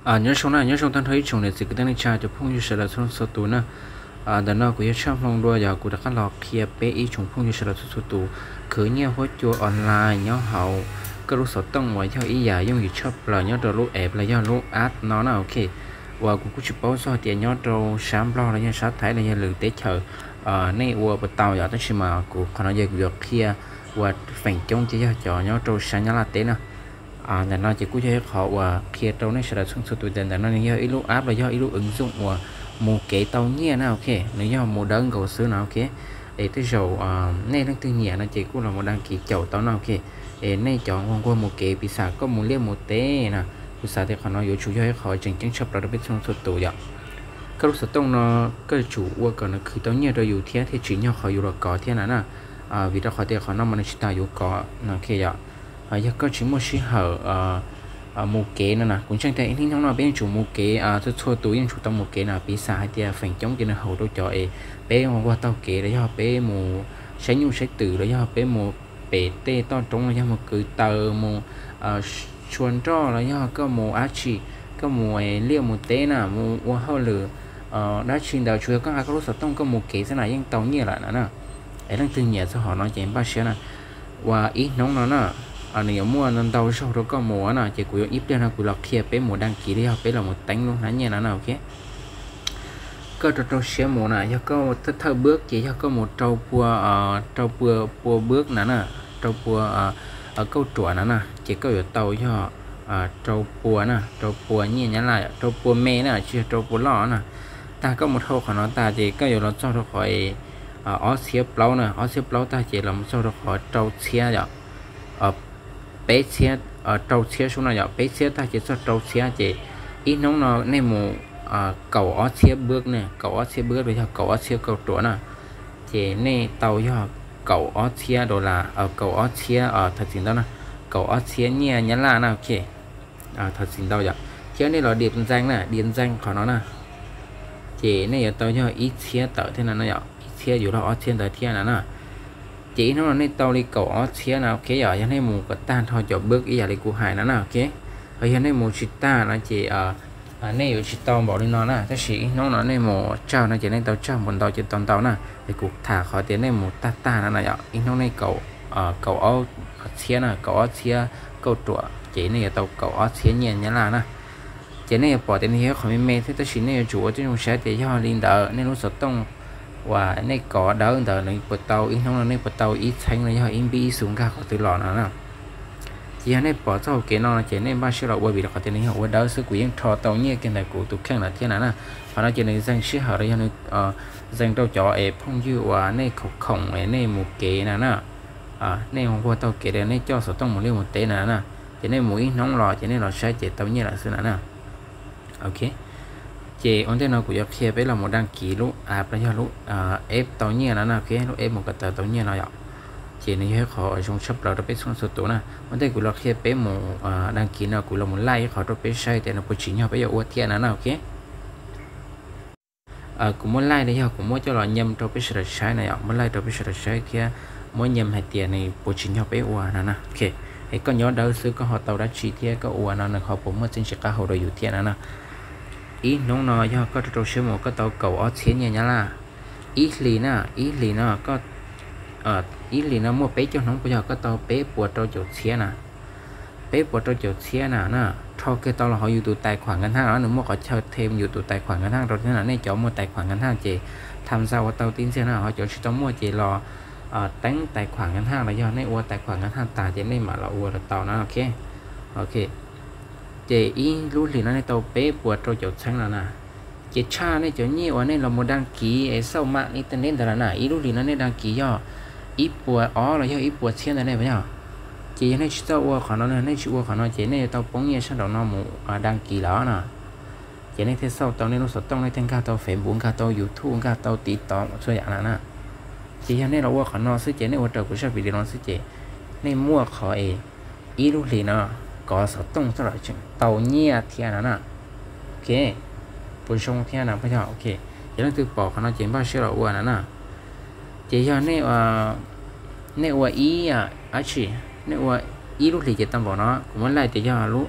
Nyob zoo na, nyob zoo tag nrho ib tsoom niam txiv kwv tij neej tsa cov phooj ywg sawv daws txhua txhua tus na. Ntawm no kuv yog Tshaj Hmoo dua, yog kuv rov qab los qhia peb ib tsoom phooj ywg sawv daws txhua txhua tus khwv nyiaj huab cua online nyob hauv koj lub xov tooj uas yog ib yam yooj yim tshaj plaws nyob rau lub app los yog lub app no na, ok. Uas kuv kuj tsis paub txog tias nyob rau sab Nplog los yog sab Thaib los yog lwm teb chaws nej ua puas tau yom, tab sis mas kuv qhov no yog kuv yuav qhia uas feem coob ces yog cov nyob rau sab Nyab Laj teb na. Ntawm no ces kuj yog ib qhov uas qhia rau nej sawv daws txhua txhua tus tias ntawm no nws yog ib lub app los yog ib lub ứng dụng uas mus kev tau nyiaj na, ok. Nws yog mus dawb nkaus xwb no, ok. Es tej zaum nej leej twg nyiam no ces kuj los mus đăng ký caum tau no, ok. Es nej cov nquag nquag mus kev, piv xam koj mus liaj mus teb na, kuv xav tias qhov no yuav tsum yog ib qhov tseem ceeb tshaj plaws rau peb txhua txhua tus yom. Koj lub xov tooj no koj yuav tsum ua kom nws khwv tau nyiaj rau yus thiab thiaj tsim nyog qhov yus los kov thiab na na. Vim rau qhov tias qhov no mas nws tsis tas yuav kov no, ok yom. Yog koj tsis muaj sij hawm mus kev no na, kuv ntseeg tias ib hnub no peb yeej tsum mus kev, txhua txhua tus yeej tsum tau mus kev na, piv xam hais tias feem coob ces nws haum rau cov es peb nquag taug kev los yog peb mus saib nyuj saib twm los yog peb mus pem tej toj roob los yog mus kwv taws mus tshua nroj los yog koj mus dab tsi, koj mus liaj mus teb na, mus ua hauj lwm dab tsi ntawd, tsuas yog koj nqa koj lub xov tooj koj mus kev xwb na yeej tau nyiaj lawm na na. Es leej twg nyiam txog qhov no ces npaj siab na. Uas ib hnub no na, nws yuav muaj ntau ntau zaug rau koj mus na, ces kuv yuav ib pliag no kuv los qhia peb mus đăng ký los yog peb los mus teeb lub hnab nyiaj no na, ok. Koj rau rau siab mus na, yog koj thawj thawj bước ces yog koj mus rau pua, rau pua, pua bước na na, rau pua kauj ruam na na, ces koj yuav tau yog rau pua na, rau pua nyiaj Nyab Laj, rau pua me na, tsis yog rau pua loj na. Tag koj mus dhau qhov no tag ces koj yuav los txog rau qhov ob txhiab plaub na, ob txhiab plaub tag ces los mus txog rau qhov rau txhiab yom. Peb txhiab, rau txhiab sub no yom, peb txhiab tag ces txog rau txhiab ces ib hnub no nej mus kaum ob txhiab bước ne, kaum ob txhiab bước los yog kaum ob txhiab kauj ruam na, ces nej tau yog kaum ob txhiab dollar, kaum ob txhiab, thov txim ntau na, kaum ob txhiab nyiaj Nyab Laj na, ok. Thov txim ntau yom, thiab nej los điểm danh na, điểm danh qhov no na, ces nej yuav tau yog ib txhiab tawm thiab na no yom, ib txhiab yuav luag ob txhiab ntawd thiab na na. Ces ib hnub no nej tau li kaum ob txhiab na, ok yom, yog nej mus kom tag nrho cov bước ib yam li kuv hais na na, ok. Ho yog nej mus tsis tag no ces nej yuav tsis tau npaum li no na, tab sis ib hnub no nej mus tsawg no ces nej tau tsawg npaum ntau ces tau ntau na. Es kuv tham qhov tias nej mus tag tag no na yom, ib hnub nej kaum, kaum ob txhiab na, kaum ob txhiab kauj ruam ces nej yuav tau kaum ob txhiab nyiaj Nyab Laj na. Ces nej yuav pom tias nws yog ib qhov me me thiab, tab sis nej yuav tsum ua tib zoo saib tias yog li ntawd nej lub xov tooj uas nej kov dawb ntawd nws puas tau ib hnub no nej puas tau ib txheeb los yog ib npib ib xus nkag qhov twg los no na. Ces yog nej pom txoj hauv kev no ces nej npaj siab los ua, vim rau qhov tias nws yog ua dawb xwb, kuv yeej rho tau nyiaj kiag ntawm kuv tus kheej lawm thiab na na. Qhov no ces nws zeeg sij hawm los yog nws zeeg rau cov es phooj ywg uas nej khoom khoom es nej mus kev na na, nej nquag taug kev los nej coj xov tooj mus liaj mus teb na na. Ces nej mus ib hnub los ces nej los saib ces tau nyiaj lawm xwb na na. Ok, ces ua ntej no kuv yuav qhia peb los mus đăng ký lub app los yog lub app tau nyiaj no na, ok, lub app mus kov taws tau nyiaj no yom. Ces nws yog ib qhov zoo tshaj plaws rau peb txhua txhua tus na. Ua ntej kuv los qhia peb mus đăng ký no kuv los mus laij ib qhov rau peb saib tias nws puas tsim nyog peb yuav ua thiab na na, ok. Kuv muab laij los yog kuv muab coj los nyem rau peb sawv daws saib na yom, muab laij rau peb sawv daws saib thiab muab nyem hais tias nws puas tsim nyog peb ua na na, ok. Es koj nyob dawb xwb koj ho tau dab tsi thiab koj ua no nws ho puas muaj txiaj ntsig qab hau rau yus thiab na na. Ib hnub no yog koj rau rau siab mus koj tau kaum ob txhiab nyiaj Nyab Laj. Ib hlis na, ib hlis no, ib hlis no muaj peb caug hnub puas yog koj tau peb puas rau caum txhiab na. Peb puas rau caum txhiab na na, rho kiag tau los hauv yus tus tài khoản ngân hàng no, nws muaj qhov chaw thêm yus tus tài khoản ngân hàng rau thiab na. Nej cov muaj tài khoản ngân hàng ces tham gia ua tau tib ntxiag na, ho cov tsis tau muaj ces los teeb tài khoản ngân hàng los yog nej ua tài khoản ngân hàng tas ces nej mam los ua los tau na, ok. Ok, ces ib lub hlis no nej tau peb puas rau caum txheeb no na. Ces tshaj nej cov nyiaj uas nej los mus đăng ký es xauj mạng internet ntawd lawm na, ib lub hlis no nej đăng ký yog ib puas ob los yog ib puas txhiab ntawd nej puas yog? Ces yog nej tsis txawj ua qhov no, nej tsis ua qhov no ces nej yuav tau poob nyiaj sab nraum no mus đăng ký lawm na. Ces nej thiaj xauj tau nej lub xov tooj, nej thiaj nkag tau Facebook, nkag tau YouTube, nkag tau TikTok txhua yam na na. Ces yog nej los ua qhov no xwb ces nej ua raws kuv zaj video no xwb ces nej muaj qhov es ib lub hlis no kov xov tooj txog los tseem tau nyiaj thiab no na. Ok, puas zoo thiab na puas yog? Ok, ces leej twg pom qhov no ces npaj siab los ua na na. Ces yog nej ua ib, ab tsi, nej ua ib lub hlis ces tau npaum no, kuv muab laij tias yog lub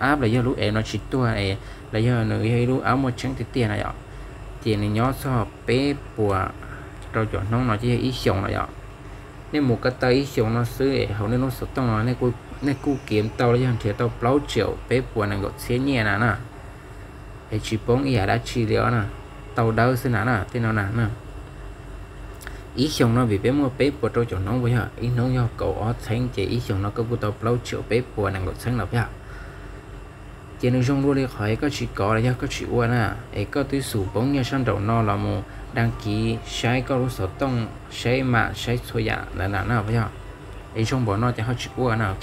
app los yog lub app no tsis tuag es los yog nws yog ib lub app muaj tseeb tiag tiag na yom, ces nws nyob txog peb puas rau caum hnub no ces yog ib xyoos no yom. Nej mus ko taw ib xyoos no xwb es hauv nej lub xov tooj no nej kuj kiav tau los yog nrhiav tau plaub tsiaum peb puas nees nkaum txhiab nyiaj na na. Es tsis poob ib yam dab tsi li os na, tau dawb xwb na na tej no na. Ib xyoos no vim peb muaj peb puas rau caum hnub puas yog, ib hnub yog kaum ob txheeb ces ib xyoos no koj kuj tau plaub tsiaum peb puas nees nkaum txheeb los puas yog. Ces nws zoo dua li qhov es koj tsis kov los yog koj tsis ua na, es koj twb xum poob nyiaj sab nraum no los mus dag kiv saib koj lub xov tooj, saib mam saib txhua yam ntawd na na puas yog. Es zoo npaum no ces ho tsis ua na,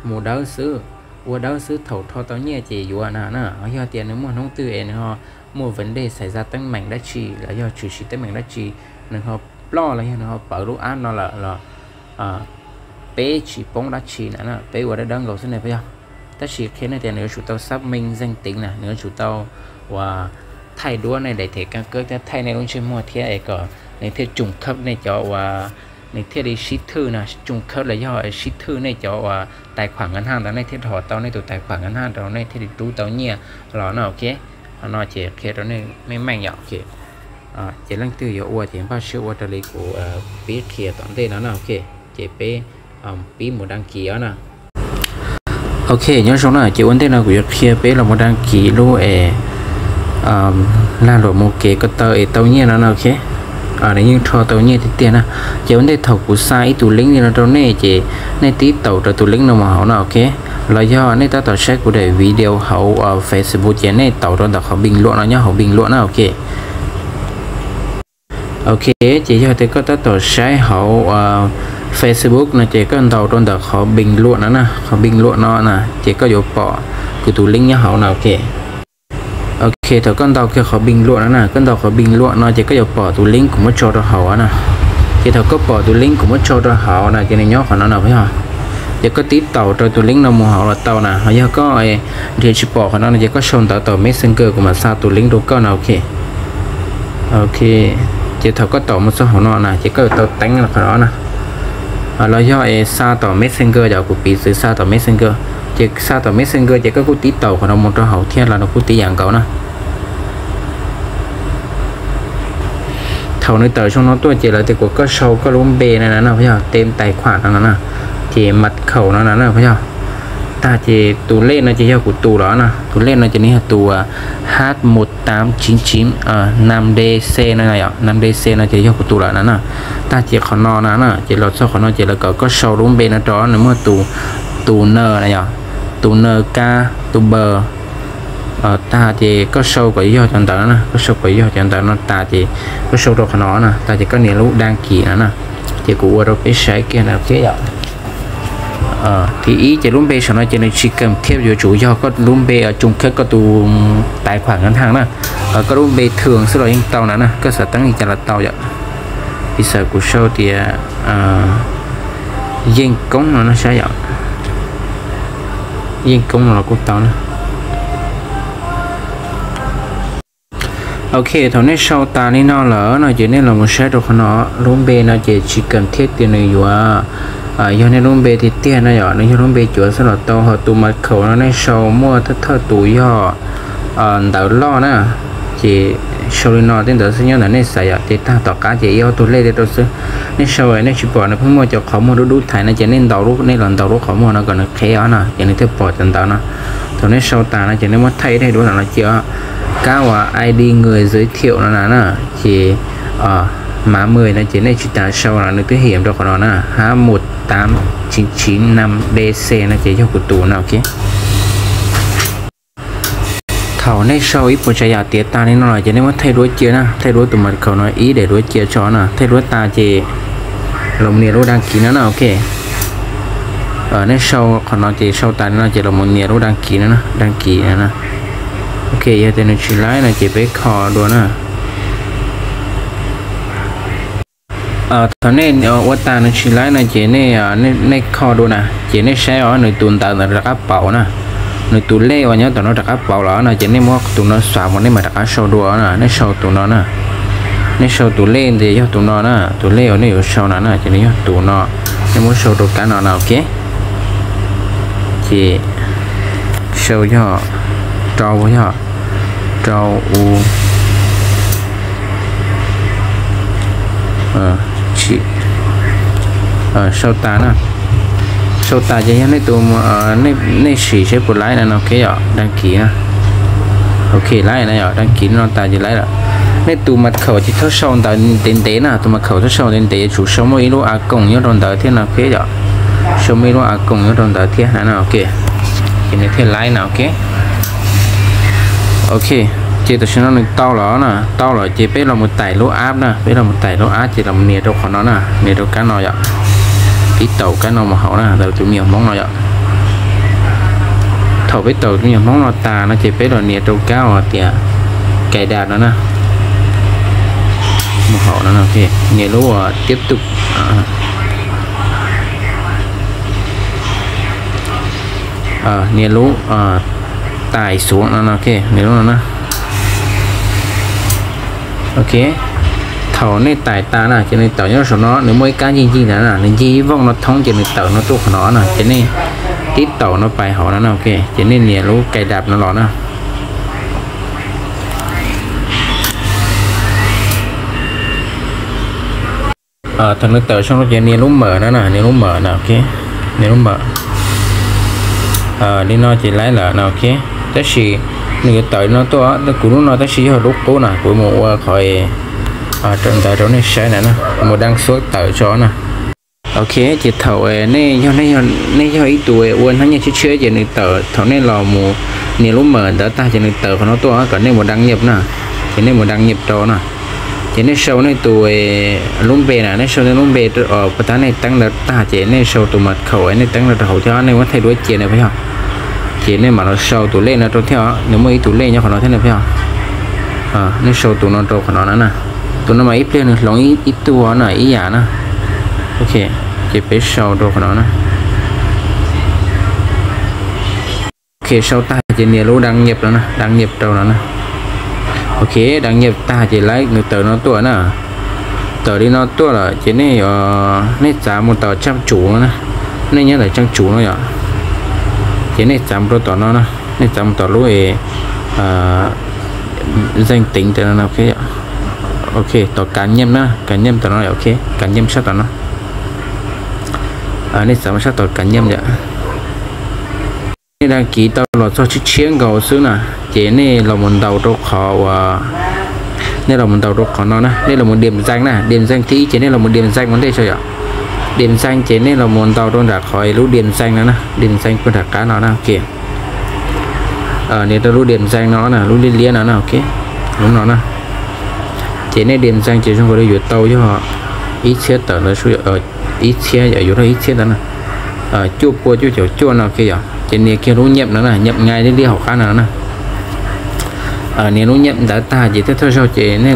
mus dawb xwb, ua dawb xwb, thaum rho tau nyiaj ces yuav na na. Ho yog tias nws muaj hnub twg es nws ho muaj vem dej xais xa teeb meem dab tsi los yog tshwm sim teeb meem dab tsi, nws ho ploj los yog nws ho pawv lub app no lawm los peb tsis poob dab tsi na, peb ua dawb dawb nkaus xwb ne puas yog. Tab sis qhia nej tias nws yuav tsum tau xác minh danh tính na, nws yuav tsum tau uas thaij duab nej daim thẻ căn cước thiab thaij nej lub ntsej muag thiab es kom nws thiaj trùng khớp nej cov uas nws thiaj li sib thwj na, trùng khớp los yog sib thwj nej cov uas tài khoản ngân hàng ntawd nej thiaj rho tau nej tus tài khoản ngân hàng rau nej thiaj li rub tau nyiaj los na, ok. Qhov no ces qhia rau nej meej meej yom. Ces leej twg yuav ua ces npaj siab ua raws li kuv pib qhia tom ntej no na, ok. Ces peb pib mus đăng ký os na. Ok, nyob zoo na, ces ua ntej no kuv yuav qhia peb los mus đăng ký lub es lag luam mus kev ko taw es tau nyiaj no na, ok. Nws yeej rho tau nyiaj tiag tiag na. Ces ua ntej thaum kuv xa ib tus link li no rau nej ces nej tib taus rau tus link no mus hauv no, ok. Los yog nej tab tom saib kuv daim video hauv Facebook ces nej taus rau ntawm qhov bình luận no, nyob hauv bình luận na, ok. Ok, ces yog tias koj tab tom saib hauv Facebook no ces koj ntaus rau ntawm qhov bình luận no na, qhov bình luận no na ces koj yuav pom kuv tus link nyob hauv na, ok. Ok, thaum koj ntaus kiag qhov bình luận no na, koj ntaus qhov bình luận no ces koj yuav pom tus link kuv muab tso rau hauv na. Ces thaum koj pom tus link kuv muab tso rau hauv na ces nws nyob qhov no na, puas yog? Ces koj tib taus rau tus link no mus hauv los tau na, ho yog koj nrhiav tsis pom qhov no no ces koj sau ntawv tom Messenger kuv mam xa tus link rau koj na, ok. Ok, ces thaum koj taus mus txog hauv no na ces koj yuav tau teeb qhov no na. Los yog es xa tom Messenger, yog kuv piv txwv xa tom Messenger. Ces xa tom Messenger ces koj kuj tib taus qhov no mus rau hauv thiab los nws kuj tib yam nkaus na. Thaum nws tawm zoo no tuaj ces lawv tias kom koj sau koj lub npe no na, puas yog? Tên tài khoản no na, ces mật khẩu no na, puas yog? Tag ces tus lej no ces yog kuv tus lawm na, tus lej no ces nws yog tus H một tám chín chín năm D C no, năm D C no ces yog kuv tus lawm na na. Tag ces qhov no na na, ces los txog qhov no ces lawv kom koj sau lub npe no rau, nws muaj tus, tus N na yom, tus N K, tus B. Tag ces koj sau kom yog cov ntawd na, koj sau kom yog cov ntawd no tas ces koj sau rau qhov no na, tag ces koj nias lub đăng ký no na. Ces kuv ua rau peb saib kiag na, ok yom. Thib ib ces lub npe saum no ces nws tsis cần thiết, yuav tsum yog koj lub npe trùng khớp koj tus tài khoản ngân hàng na. Koj lub npe thường xwb los yeej tau na na, koj xav teeb li cas los tau yom. Piv xam kuv sau tias Yeej Koob no na saib yom. Yeej Koob no los kuj tau na. Ok, thaum nej sau tas li no lawm no ces nej los mus saib rau qhov no, lub npe no ces tsis cần thiết tias nws yuav yog nej lub npe tiag tiag na yom, nws yog lub npe cuav xwb los tau. Ho tus mật khẩu no nej sau muaj thawj thawj tus yog ntawv loj na, ces sau li no tej ntawd xwb nyob ntawm nej xav yom. Ces tag tom qab ces ib ob tug lej tej rau xwb. Nej sau nej tsis pom nws pheej muaj cov qhov muag dub dub thaiv no ces nej ntaus, nej los ntaus lub qhov muag no kom nws qheb os na, ces nws thiaj pom cov ntawd no. Thaum nej sau tas no ces nej muab thaij ib daim duab no cia, kab uas ID người giới thiệu no na na, ces mã mười no ces nej tsis tas sau no, nws twb hiển rau qhov no na, H một tám chín chín năm D C no ces yog kuv tus no, ok. Thaum nej sau ib puas tsav yam tiav tas li no lawm ces nej muab thaij duab cia na, thaij duab tus mật khẩu no ib daim duab cia tso na, thaij duab tas ces los nias lub đăng ký no na, ok. Nej sau qhov no ces sau tas li no ces los nias lub đăng ký no, đăng ký no. Ok, yog tias nws tsis laib no ces peb kho dua na. Thaum nej ua tas nws tsis laib no ces nej kho dua na, ces nej saib os, nws tus ntawv ntawd rov qab pauv na, nws tus lej uas nyob tom no rov qab pauv los no ces nej muab tus no xóa mus nej mam rov qab sau dua na, nej sau tus no na, nej sau tus lej ntawd yog tus no na, tus lej uas nej yuav sau no na ces nws yog tus no, nej muab sau rau kab no na, ok. Ces Sau yog rau, yog rau u, sau tas na. Sau tas ces yog nej tus, nej sim seb puas laib na no, ok yom, đăng ký na. Ok, laib na yom, đăng ký no tas ces laib lawm. Nej tus mật khẩu ces txhob sau ntawv ntev ntev na, tus mật khẩu txhob sau ntev ntev, yuav tsum sau muaj ib lub a koos nyob rau ntawd thiab no, ok yom. Sau muaj ib lub a koos nyob rau ntawd thiab na, ok. Ces nws thiaj laib na, ok. Ok, ces tam sim no nws tau lawm na, tau lawm ces peb los mus tải lub app na, peb los mus tải lub app ces los nias rau qhov no na, nias rau kab no yom. Peb taus kab no mus hauv na, ntawm tus me nyuam Hmoob no yom. Thaum peb taus tus me nyuam Hmoob no tas no ces peb los nias rau kab uas tias cài đặt no na. Mus hauv no, nias lub uas tiếp tục, nias lub tải xuống no, nias lub no na. Ok, thaum nej tải tas na ces nws tawm nyob saum no, nws muaj ib kab ncig ncig ntawd na, nws ncig ib vooj no thoob ces nws tawm no tuaj qhov no na, ces nej tib taus no pais hauv no na, ok, ces nej nias lub cài đặt no los na. Thaum nws tawm zoo no ces nias lub mở no na, nias lub mở na, ok, nias lub mở. Li no ces laib lawm na, ok. Tab sis nws yuav tawm no tuaj, kuv lub no tab sis yog lub qub na, kuv mus ua qhov ntawd rau nej saib na, mus đăng xuất tawm tso na. Ok, ces thaum nej yog, nej yog ib tug ua hnab nyiaj tshiab tshiab ces nws tawm, thaum nej los mus nias lub mở ntawd tag ces nws tawm qhov no tuaj kom nej mus đăng nhập na, ces nej mus đăng nhập rau na. Ces nej sau nej tus lub npe na, nej sau nej lub npe uas puag ta nej teeb ntawd tag ces nej sau tus mật khẩu nej teeb rau hauv thiab, nej muab thaij duab cia na puas yog. Ces nej mam los sau tus lej no rau thiab, nws muaj ib tus lej nyob qhov no thiab na puas yog. Nej sau tus no rau qhov no na na. Tus no mas ib pliag nws hloov ib tug na, ib yam na. Ok, ces peb sau rau qhov no na. Ok, sau tag ces nias lub đăng nhập no na, đăng nhập rau no na. Ok, đăng nhập tag ces laib nws tawm no tuaj na. Tawm li no tuaj lawm ces nej, nej txav mus tom trang chủ no na. Nej nyob ntawm trang chủ no yom. Ces nej txav mus rau tom no na, nej txav mus tom lub danh tính ntawm no, ok, tom cá nhân na, cá nhân tom no, ok, cá nhân sab tom no. Nej txav mus sab tom cá nhân yom. Nej đăng ký tau los txog tshiab tshiab nkaus xwb na, ces nej los mus ntaus rau qhov uas, nej los mus ntaus rau qhov no na, nej los mus điểm danh na, điểm danh thib ib ces nej los mus điểm danh ua ntej tso yom. Điểm danh ces nej los mus ntaus rau nram qhov lub điểm danh no na, điểm danh puag nram qab no na, ok. Nias rau lub điểm danh no na, lub liab liab no na, ok, lub no na. Ces nej điểm danh ces zoo nkaus li yuav tau yog ib txhiab tawm ntawd, ib txhiab, yuav tau ib txhiab ntawd na. Cuaj pua cuaj caum cuaj no, ok yom. Ces nias kiag lub nhập no na, nhập ngay liab liab hauv qab no na. Nias lub nhập ntawd tag ces thawj thawj zaug ces nej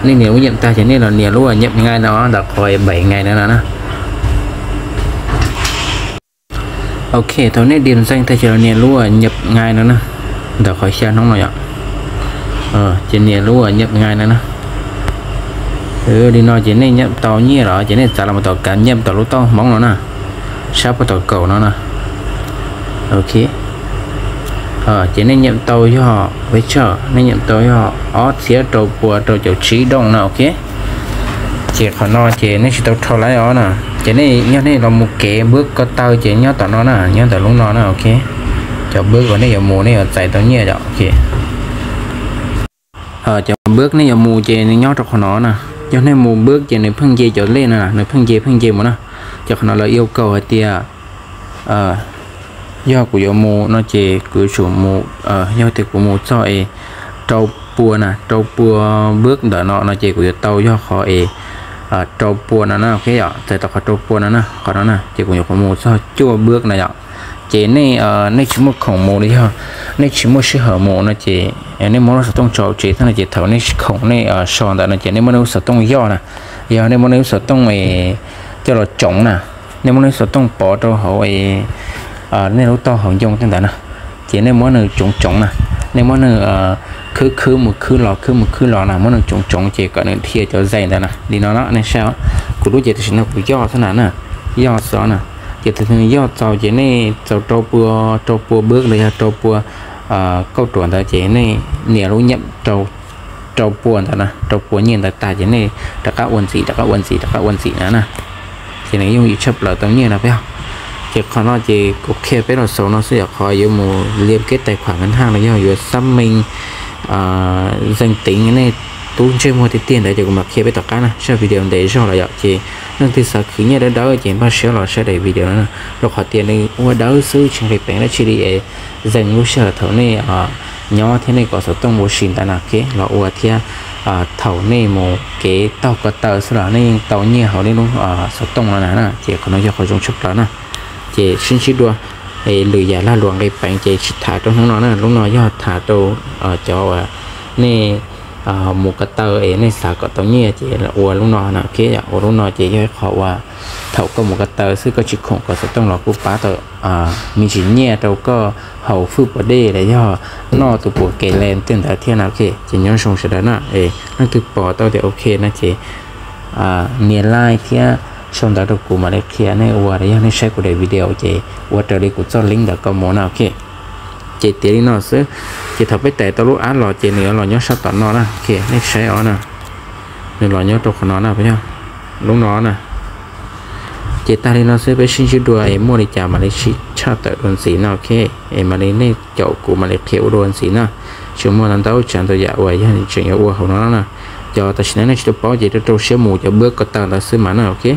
nias lub nhập tag ces nej los nias lub nhập ngay no ntawm qhov bảy ngày no na. Ok, thaum nej điểm danh tag ces los nias lub nhập ngay no na, ntawm qhov xya hnub no yom. Ces nias lub nhập ngay no na. Li no ces nej nhập tau nyiaj los ces nej txav los mus tom cá nhân tom lub toj Hmoob no na, sab puag tom kaum no na. Ok, ces nej nhập tau yog, peb tsawg, nej nhập tau yog ob txhiab rau pua rau caum tsib đồng no, ok. Ces qhov no ces nej tsis tau rho laib os na. Ces nej yog nej los mus kev bước ko taw ces nyob tom no na, nyob ntawm lub no na, ok. Cov bước uas nej yuav mus nej yuav txais tau nyiaj yom, ok. Cov bước nej yuav mus ces nws nyob rau qhov no na. Yog nej mus bước ces nws pheej nce cov lej no, nws pheej nce pheej nce mus na. Ces qhov no lawv yêu cầu hais tias yog kuv yuav mus no ces kuv yuav tsum mus, yog tias kuv mus txog es rau pua na, rau pua bước ntawm no no ces kuv yuav tau yog qhov es rau pua no na, ok yom, txais tau qhov rau pua no na, qhov no na ces kuv yuav mus txog cuaj bước na yom. Ces nej, nej tsis muaj khoom mus los yog nej tsis muaj sij hawm mus no ces nej muab lub xov tooj tso hauv tsev thiab no ces thaum nej khoom nej so ntawd no ces nej muab nej lub xov tooj yoj na, yog nej muab nej lub xov tooj coj los tsoov na, nej muab nej lub xov tooj pov rau hauv nej lub taub hau ncoo tej ntawd na, ces nej muab nws tsoov tsoov na, nej muab nws khwb khwb mus khwb los khwb mus khwb los na, muab nws tsoov tsoov ces kom nws dhia cov zais ntawd na. Li no na nej saib, kuv lub ces tam sim no kuv yoj xwb na, yoj xwb na. Ces tus yog txaus ces nej txaus rau pua, rau pua npawb los yog rau pua kauj ruam ntawd ces nej nias lub nyiaj rau pua ntawd na, rau pua nyiaj ntawd tag ces nej rov qab ua ntxiv, rov qab ua ntxiv, rov qab ua ntxiv na na. Ces nws yooj yim tshaj plaws tau nyiaj no peb. Ces qhov no ces kuv qhia peb los xaus no xwb, yog qhov yuav mus liam kev tais khuam nkav haj los yog yuav xab meej zeej teev nej tub ntsej muag tiag tiag ntawd ces kuv mam qhia peb tom qab na, zaj video ntev zog lawm yom. Ces leej twg xav khwv nyiaj dawb dawb ces npaj siab los saib daim video no na, rau qhov tias nws ua dawb xwb tsis nqis peev dab tsi li es zeej lub sij hawm thaum nej nyob thiab nej kov xov tooj ua si ntawd na, ok, los ua thiab thaum nej mus kev taug ko taw xwb los nej yeej tau nyiaj hauv nej lub xov tooj no na na. Ces qhov no yog qhov zoo tshaj plaws na. Ces sib ntsib dua, lwm yam lag luam nqis peev ces tsis tham rau hnub no na, lub no yog tham rau cov uas nej mus ko taw es nej xav kom tau nyiaj ces ua lub no na, ok, ua lub no ces yog ib qho uas thaum koj mus ko taw xwb koj tsis khoom kov xov tooj los kuj pab tau me ntsis nyiaj rau koj haus fwj puas dej los yog noj tus puas kev le tej ntawd thiab na, ok. Ces nyob zoo sawv daws na, es leej twg pom tau tias ok no ces nias like thiab sau ntawv rau kuv mam li qhia nej ua los yog nej saib kuv daim video ces ua raws li kuv txoj link ntawd kom mus na, ok. Ces tiav li no xwb, ces thaum peb tais tau lub app los ces nws yuav los nyob sab tom no na, ok, nej saib os na, nws los nyob rau qhov no na, yog lub no na. Ces tag li no xwb, peb sib ntsib dua es muaj li cas mam li sib tshaj tawm dua ntxiv no, ok, es mam li nej caum kuv mam li qhia ua dua ntxiv na. Tsis muaj ntau ntau tsav ntau yam uas yog tseem yuav ua hauv no na. Cov tam sim no nej tsis tau paub ces rau rau siab mus cov npawb ko taw ntawd xwb mas na, ok.